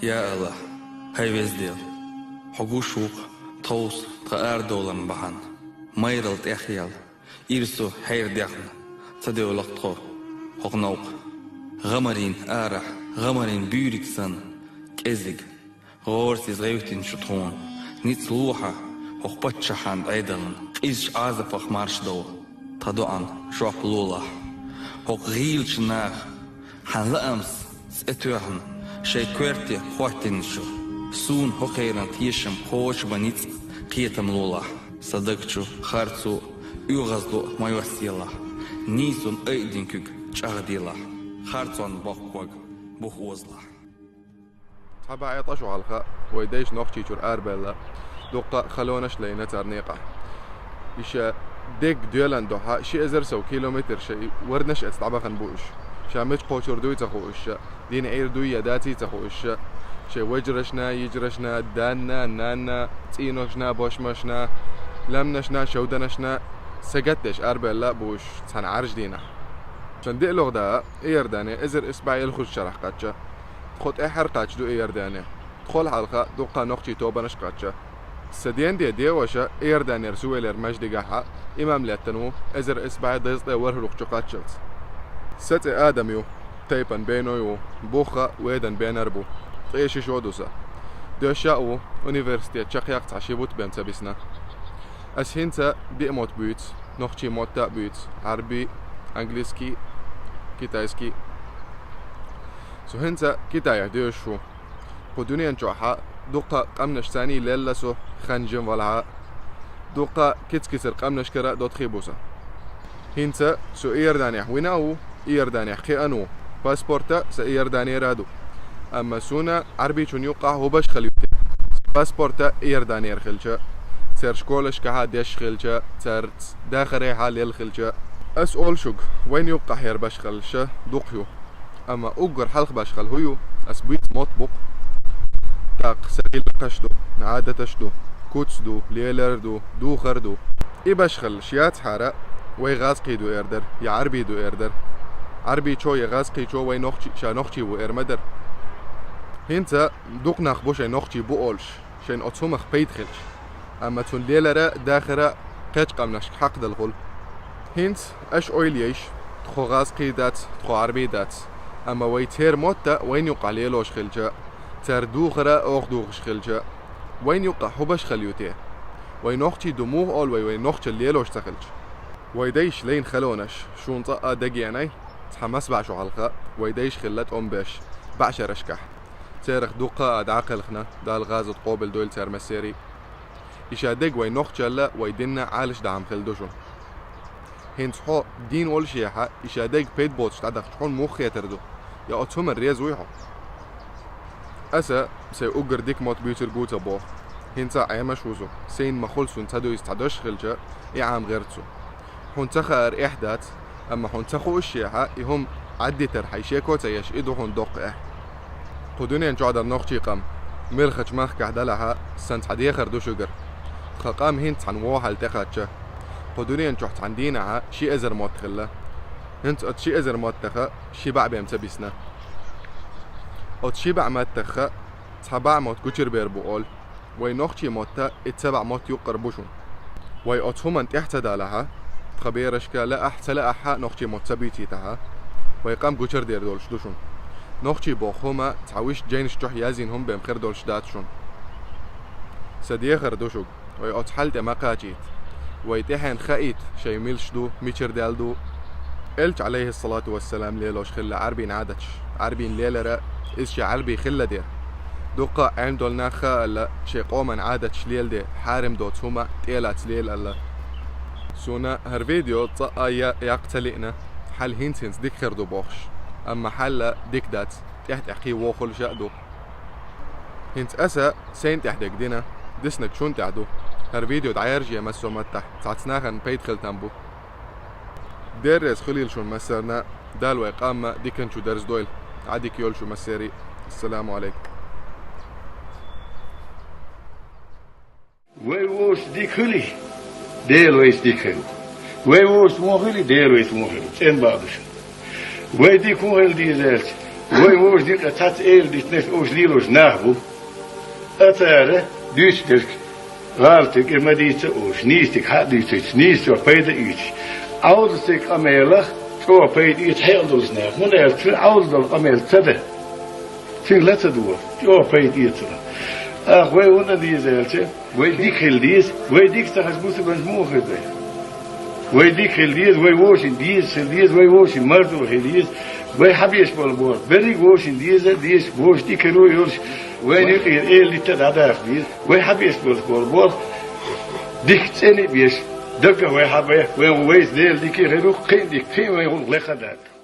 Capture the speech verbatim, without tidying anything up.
Я АллахӀ, хӀай Веза Дела, хьо гуш ву-кх тховса тхан арадовларан бахьана, майралла тӀехъяьлла, ирсо хьайра даьхна ца девлла-кх тхо хӀокху новкъа. ГӀамарийн арахь, гӀамарийн буьйриг санна, кӀезиг, гӀорасиз гӀевттина шу тхуна. Ницкъ ло хьан хӀокху паччахьан Ӏедална, къизачу Ӏазапах марша довла. Тхан доӀанна жоп лолахь. ХӀокху гӀийлачу наха хьан лаамца цӀе тоьхна, шайн коьрте хӀоттийна шу, суна хӀокхеран тешам кхочушбан ницкъ, кхетам лолахь. Сан даг чу харцо а, оьгӀазло а ма йоссаелахь. Нийсонан айдин куьг чӀагӀделахь. Харцонна боккхаг бух озалахь. Цхьа бӀе ткъа шо хьалха вай дайша Нохчийчуьра арабевлла, дуккха а халонаш а лайна царна некъахь. И ша дегга доьллан дуьхьа ши эзар сов километр шайн варнаш эцна дӀабахана бу уьш. Ша мича кхочур дуй ца хууш, дина Ӏийр дуй я даций ца хууш, шайн вежаршна, йижаршна, данна, нанна, цӀийношна, бошмашна, лаьмнашна, шовданашна сагатдеш арабевлла а бу уьш цхьана Ӏаьржа дийнахь. Шен диълагӀа да Иордане эзар исс бӀе ялхалгӀачу шарахь кхаьчча. Тхо тӀаьххьара кхаьчна ду Иордане. Тхол хьалха дуккха а нохчийн тобанаш кхаьчча. Сан денде деваша Иорданера сувелер маьждигехь имам лаьттина ву эзар исс бӀе дезткъе ворхӀалгӀачу кхаччалц. Сан цӀе Адам ю, тайпана Бено ву, бух а Ведан Бенар бу, ткъе ши шо ду сан. Доьшуш а ву, университет чекхъяккха цхьа ши бутт бен ца бисна. Ас хӀинца диъ мотт буьйцу, нохчийн мотт а буьйцу, Ӏаьрби, английский, китайский. Со хӀинца Китайхь доьшуш ву. Кху дуьнен чохь дуккха къаьмнаш санний лелла со, хан жима валахь а. Дуккха кица-кицара къаьмнашкара а доттагӀий бу сан. ХӀинца со Иорданехь вина а ву, Иорданехь кхиъна а ву. Паспорт а сан Иорданера ду. Амма суна Ӏаьрбичунна юккъахь хӀун башхалла ю те? Паспорт а Иорданера хилча, церан школашкахь дешна хилча, церан дахарехь лелла хилча. Ас олу шуьга, вайна юккъахь яра башхаллаш дукха ю. Амма уггар хьалха башхалла хӀун ю, ас буьйцу мотт бу-кх. ТӀаккха сан гӀиллакхаш ду, Ӏадаташ ду, куц ду, лелар ду, духар ду. И башхаллаш яцахьара, вай гӀазкхий ду эр дара, я Ӏаьрбий ду эр дара. Ӏаьрбичо я гӀазкхичо вай нохчи, ша нохчи ву эр ма дара. ХӀинца дукха нах бу шайн нохчи бу олуш, шайна оцу хӀумах пайда хилча. Амма цунна лелара, дахара кхечу къаьмнашка хьакхадала хуьлу. ХӀинца аша ойла ейша, тхо гӀазкхий дац, тхо Ӏаьрбий дац. Амма вай церан мотт а вайна юккъахь лелош хилча, церан духар а оха духуш хилча, вайна юккъахь хӀун башхалла ю те? Вай нохчий ду муха олу вай, вай нохчалла лелош ца хилча? Вай дайша лайна халонаш шуна цкъа а дагайеанай, цхьа масса бӀе шо хьалха вай дайша хилла тӀом беш бӀешерашкахь. Церах дуккха а дӀа а кхелхина, Дала гӀазот къобалдойла церан массеран. И ша дега вай нохчалла, вай динна Ӏалашдаьхьна хилла ду шуна. ХӀинца хьо дийна волушехь, и ша дега пайда боцуш дӀадахча, хьуна муха хетар ду? Я оцу хӀуманна реза вуй хьо? Аса сайн уггар дика мотт буьйцург ву ца боху. ХӀинца а Ӏемаш ву со, сайна ма хуьлу суна ца дуьйцу цхьа дош хилча, и Ӏама гӀерта со. Хьуна ца хаьара эхь дац, амма хьуна ца хуушшехь, и хӀума Ӏаддитар хьайн шеко ца еш, и ду хьуна доккха эхь. Кху дуьнен чохь дара нохчийн къам. Муьлххачу махкахь делахь а, сан цхьа дехар ду шуьгара. Тхан къам хӀинца цхьана вон хьал тӀекхаьчча. Кху дуьнен чохь цхьана дийнахь ши эзар мотт хилла. ХӀинца оцу ши эзар маттах ши бӀе бен ца бисна. Оцу ши бӀе маттах цхьа бӀе мотт гучура бер бу олу. Вай нохчийн мотт а, и цхьа бӀе мотт юккъара бу шуна. Вай оцу хӀуманна тӀаьхьа ца далахь, тхан берашка лаахь а, ца лаахь а нохчийн мотт ца буьйцийтахь, вай къам гучура дер долуш ду шуна. Нохчий боху хӀума цхьа вуьшта жайнаш чохь яздина хӀума бен хир долуш дац шуна. Сан дехар ду шуьга, вай оцу хьал тӀе ма кхачийта. Вай тӀаьхьенна хаийта, шайн милаш ду, мичара даьлла ду. Элча, Ӏалайхиссалату вассалам, лелош хилла Ӏаьрбийн Ӏадаташ, Ӏаьрбийн лелара, иза шен Ӏаьрбий хилла дера. Дуккха а Ӏелам долу нах а аьлла, шайн къоман Ӏадаташ леладе, хьарам доцу хӀума тӀелаца лела аьлла. Суна хӀара видео цкъа а я-, яккха ца лиъна, хьал хӀинца-хӀинца дика хир ду бохуш, амма хьал дика дац, тӀаьхь-тӀаьхьа кхин вохуьлуш а ду. ХӀинца аса сайна тӀехь дерг дина, диснарг шуна тӀехь ду. ХӀара видео дӀаяржае массо а маттахь, цхьацца нахана пайда хила там бу. Дела реза хуьлийла шуна массарна, Дала вай къам а диканчу дарздойла. Ӏадика йойла шу массерий. Ассаламу Ӏалайкум. Вай вовшашца дика хуьлий, Дела вайца дика хуьлу. Вай вовшашца вон хуьлий, Дела вайца вон хуьлу. ЦӀена бакъ ду шуна. Вай дика хӀун хила деза аьлча, Вай вовшийн юкъе цхьацца эла дитинарш уж лелош нах бу. Ткъа цара дуьйцу дерг гӀалатега ма дийца уж, нийсатега хьа а дуьйцуьйтуш, нийсачох пайда а оьцуш. Ӏовдалчу къамелах чӀогӀа пайда оьцу хьекъал долчу наха, хӀунда аьлча цуьнан Ӏовдал долу къамел ца дан, цуьнга ла ца догӀу, чӀогӀа пайда оьцу цунах. ТӀаккха вай хӀунда деза аьлча, вай дика хила деза, вай дика ца хилча, бусурбанаш муха хир ду? Вай дика хила деза, вай вовшийн дезаш хила деза, вай вовшийн марзо хила деза, вай хьабеш болу болх берриг вовшийн деза а дезаш, вовшийн дика хир а йолуш, вайна юкъера эла дитта а дӀадаха деза, вай хьабеш болу болу болх дика цӀена а беш, даггара вай хьабе, вайн вайца Дела дика а хир ву, кхин а дика, кхин а вайн гӀуллакх лекха а дац.